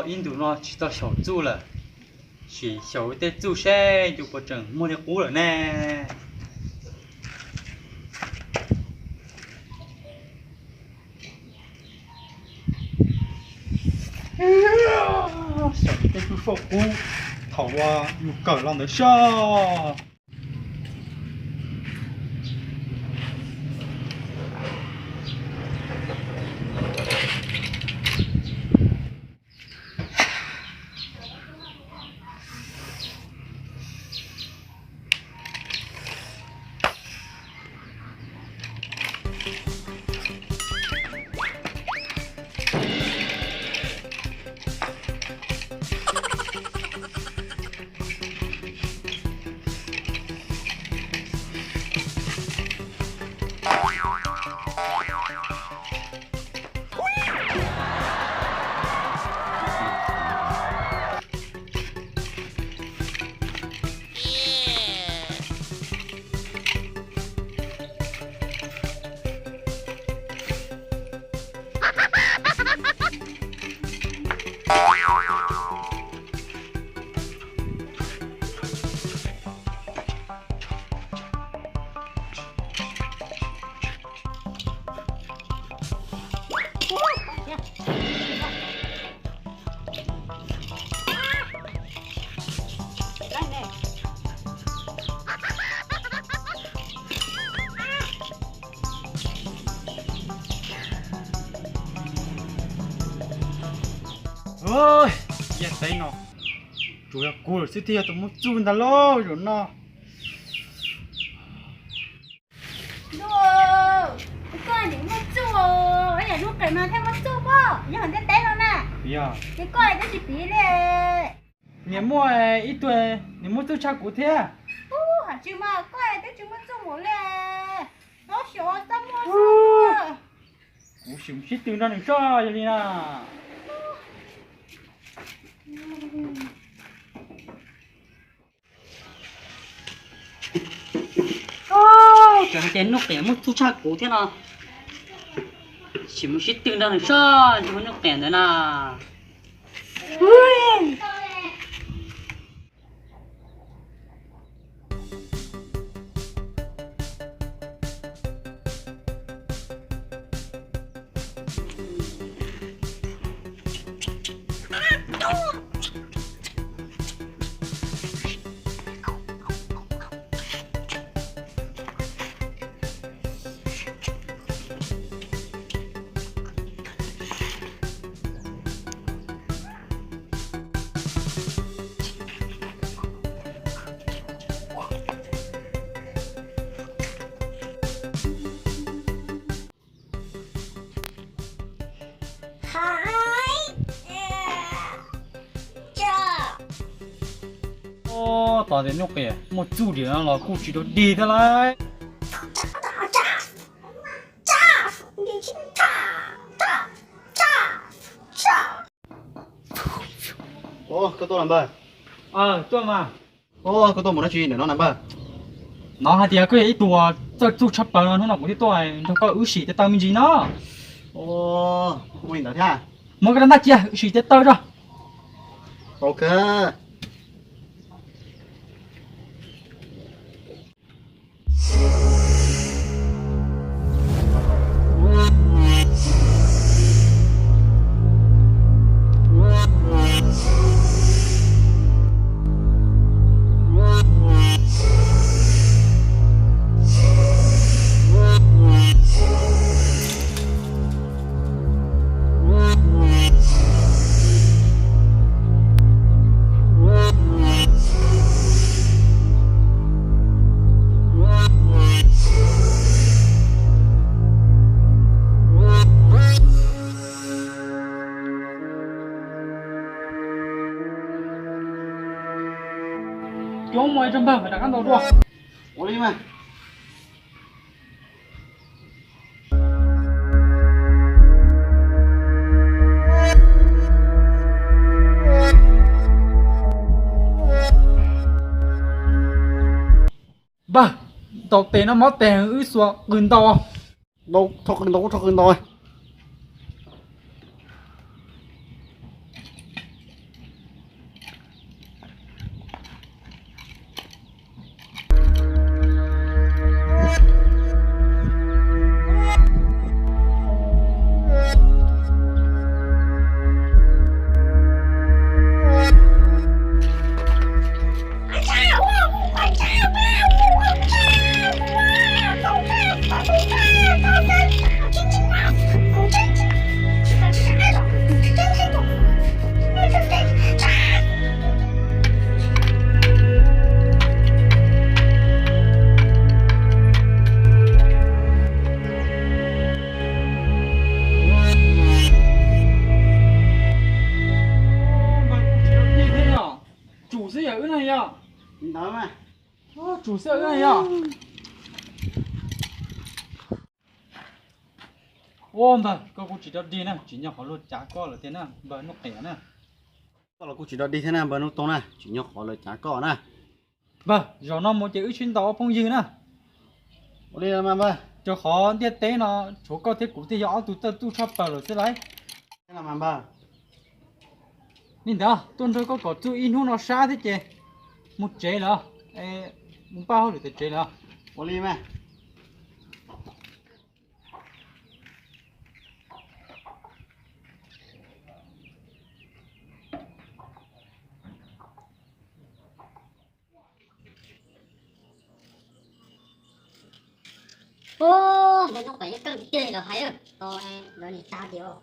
Ib ntus no tsis tau xyaum txuj lawm, sim xyaum tej txuj seb yus puas tseem muaj li qub lawm ne. Xyaum tej txuj faj qub thaum uas yus kawm los ntawd soj. Yaj teb no tsuas yog kuv lawm xwb thiaj yog tus muaj txuj ntag lauj zaum no. Ntuj, koj nim muaj txuj, ib yam Nuj Qiam mas thiaj muaj txuj pob, nyob hauv ntiaj teb no na. Ces koj twb tsis piv li. Nim muaj ib tug nim muaj txuj tshaj kuv thiab. Ub, hais tsis mas koj twb tsis muaj txuj npaum li. Txhob xyov, txhob muaj xwb. Kuv sim mus sib tw nrog nws soj yog li na. Tseem hais tias Nuj Qiam muaj txuj tshaj kuv thiab no. Sim mus sib tw nrog nws soj, tus Nuj Qiam ntawd na. Ov, tos tias Nuj Qiam muaj txuj diam no los kuj tsis tau dig thiab lauj. Koj tuaj los npawg? Tuaj mas. Koj tuaj mus dab tsi ntawm no na npawg? Hnov hais tias koj yog ib tug txawj txuj tshaj plaws no, hnub no kuv thiaj tuaj nrog koj wb sim tej taw me ntsis no. Ua li ntawd thiab. Muab koj rab ntaj cia, wb sim tej taw tso. Ok. Coob mas, ib tsoom npawg, mam rov qab ntaus dua. Ua li mas. Npawg, ntaus tes no mob tes, wb xuas qws ntaus. Ntaus, rho qws ntaus, rho qws ntaus. Ua npawg, koj kuj tsis dog dig na, tsim nyog qhov luag cav koj lawm tiag na npawg Nuj Qiam na. Koj los kuj tsis dog dig thiab na npawg Nuj Toog na, tsim nyog qhov lawv cav koj na. Npawg, zaum no mus ces wb sib ntaus ua phooj ywg na. Ua li mas npawg. Rau qhov ntiaj teb no tshuav koj thiab kuv thiaj yog ob tug txawj txuj tshaj plaws lawm xwb lauj. Li ntawd tuaj nrog koj kom txuj ib hnub no sab thiab ces mus tsev lawm, mus npaj hauj lwm tom tsev lawm. Ua li mas. Ub, npawg Nuj Qiam yeej kawg tiag li los hais, tos lawv nim tag tiag.